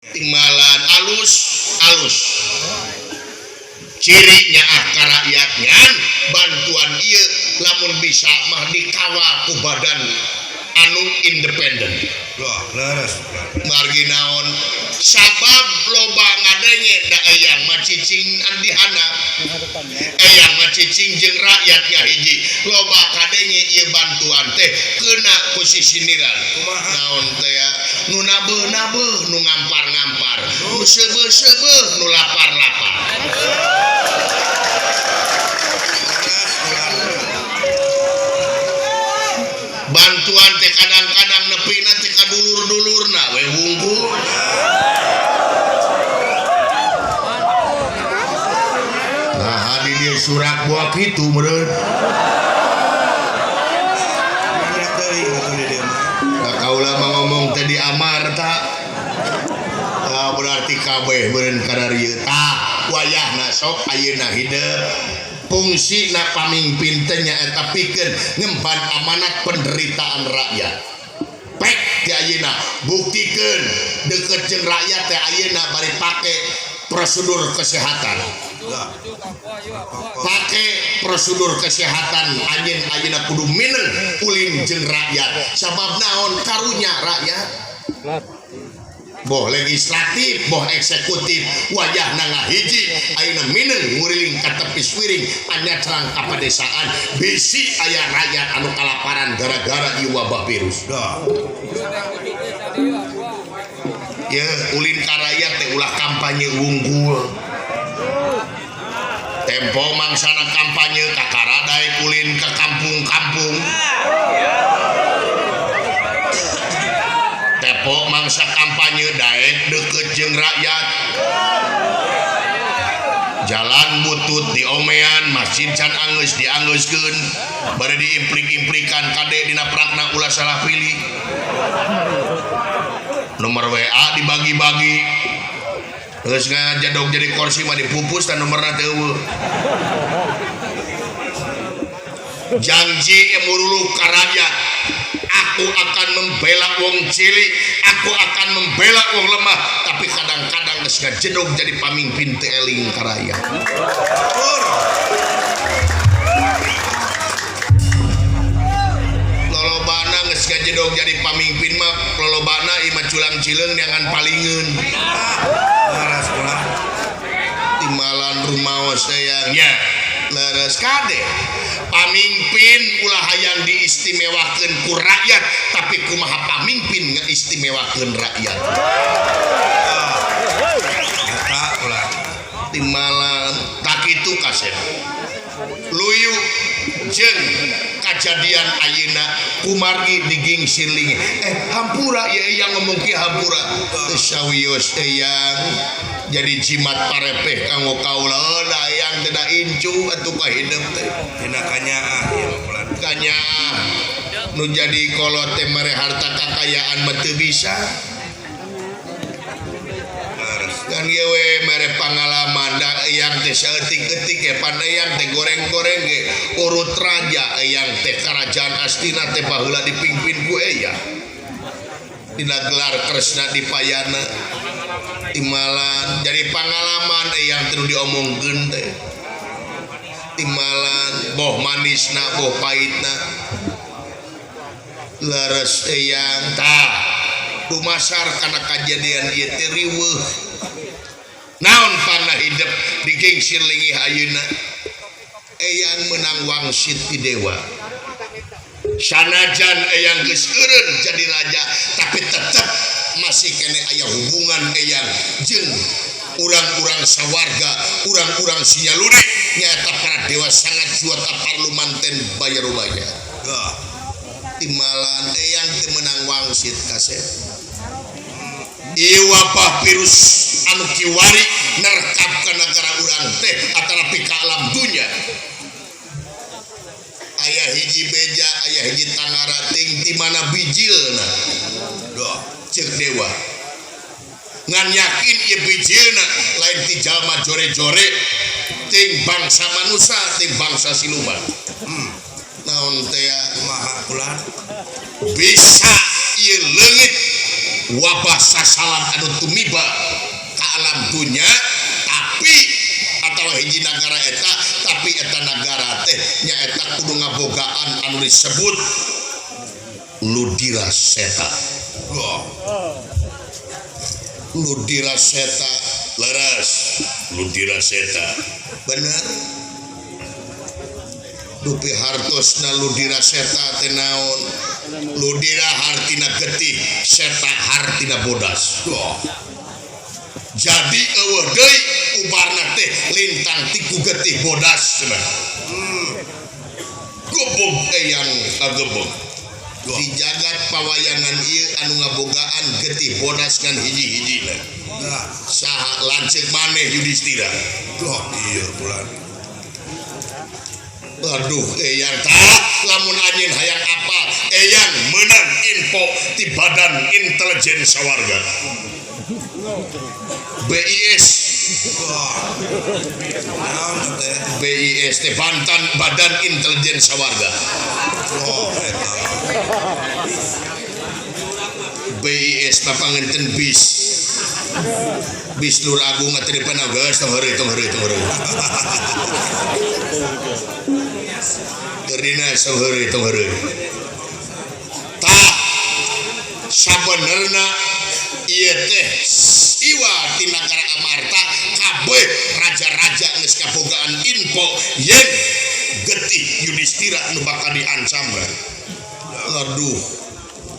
Timbalan alus alus cirinya ah ka rakyat ngan bantuan ieu lamun bisa mah dikawal ku badan anu independen. Loh, leres. Margi naon sabab loba ngadenge da eyang mah cicing di handap eyang mah cicing jeung rakyat ngahiji loba kadenge ieu bantuan teh keuna ku sisindiran. Kumaha? Naon teh ya nu nabeuh-nabeuh nu ngampar-ngampar nu seubeuh-seubeuh nu lapar-lapar. Leres ulah. Bantuan teh kadang-kadang nepina teh ka dulur-dulurna we wungkul. Nah, di dieu surak buah kitu meureun. Banyak deui atuh di dieu mah. Da kaula mah ngomong teh di Amarta. Ah, berarti kabeh meureun kararieu. Tah, wayahna sok ayeuna hideung. Fungsina pamimpin teh nyaeta pikeun ngemban amanat penderitaan rakyat. Pek di ayeuna buktikeun deukeut jeung rakyat teh ayeuna bari pake prosedur kesehatan. Pake prosedur kesehatan anjeun ayeuna kudu mineng ulin jeung rakyat. Sabab naon karunya rakyat. Boh legislatif, boh eksekutif, wayahna ngahiji ayeuna mineng nguriling ka tepis wiring panyacerang ka padesaan bisi aya rakyat anu kalaparan gara-gara ieu wabah virus. Dah. Ye, ulin ka rakyat teh ulah kampanye wungkul. Tempo mangsana kampanye kakara daek ulin ka kampung-kampung. Tempo mangsa kampanye daek deukeut jeung rakyat. Jalan butut diomean, masjid can anggeus dianggeuskeun, bari diimplik-implikan kade dina prakna ulah salah pilih. Nomor WA dibagi-bagi. Geus ngajadog jadi kursi mah dipupus dan nomorna teu eueuh. Janji muruluk ka rakyat. Aku akan membela wong cilik, aku akan membela wong lemah, tapi kadang-kadang geus ngajedog jadi pamimpin teu eling ka rakyat. Lolobana geus ngajedog jadi pamimpin mah lolobana ieu mah culang cileung neangan palingeun. Leres ulah. Timbalan rumaos eyang nya. Leres kade. Pamimpin ulah hayang diistimewakeun ku rakyat, tapi kumaha pamimpin ngaistimewakeun rakyat. Eta ulah. Timbalan tak kitu kasep. Luyu jeung kajadian ayeuna kumargi digingsir lingi. Hampura ya eyang ngomong ki hampura. Teu sawios eyang jadi jimat parepeh kanggo kaula. Da eyang teh da incu atuh ka hidup teh. Dina kanyaah ieu ulah. Kanyaah nu jadi kolot teh mere harta kakayaan mah teu bisa. Kan ieu we mere pangalaman da eyang teh saeutik-eutik ge pan eyang teh goreng-goreng ge urut raja eyang teh karajaan Astina teh baheula dipimpin ku eyang. Dina gelar Kresna Dipayana. Timbalan jadi pangalaman eyang teh nu diomongkeun teh. Timbalan boh manisna boh pahitna. Leres eyang tah dumasar kana kajadian ieu teh riweuh. Naon panah hidup digingsir lingih ayeuna. Eyang menang wangsit ti dewa. Sanajan eyang geus eureun jadi raja, tapi tetep masih kene aya hubungan eyang jeung urang-urang sawarga, urang-urang sinyalurik nyaeta para dewa sangat juata parlu manten bayarubaya. Gah. Timbalan eyang teu meunang wangsit kasep. Ieu wabah virus anu kiwari nerkap ka nagara urang teh atanapi ka alam dunya. Aya hiji beja, aya hiji tangara ting di mana bijilna. Duh, ceuk dewa. Ngan yakin ieu bijilna lain ti jalma jore-jore ting bangsa manusia, ting bangsa siluman. Naon teh ya? Kumaha ulah? Bisa ieu leungit Wabah sasalan anu tumiba ka alam dunya, tapi atau hiji nagara eta, tapi eta nagara teh nyaeta kudu ngabogaan anu disebut Ludira Seta. Wah. Ludira Seta leres, Ludira Seta bener. Dupi hartosna Ludira Seta teh naon? Ludira hartina getih, seta hartina bodas. Wah. Jadi eueuh deui ubarna teh lintang tiku getih bodas cenah. Gebog eyang kagebog. Di jagat pawayangan ieu anu ngabogaan getih bodas ngan hiji-hijina. Nah, Saha lanceuk maneh Yudhistira? Wah, iya bulan. Aduh eyang, tah lamun anjeun hayang apal, eyang meunang info ti Badan Intelijen Sawarga. BIS. Wah. Naon teh? BIS teh Bantan Badan Intelijen Sawarga. Oh, eta. BIS papanganten bis. Bis Nur Agung atuh di depan geus tong heureuy, tong heureuy, tong heureuy. Keur dinas tong heureuy, tong heureuy. Tah sabenerna ieu teh iwa ti nagara Amarta, kabeh raja-raja geus kabogaan info yen getih Yudhistira nu bakal diancam. Aduh.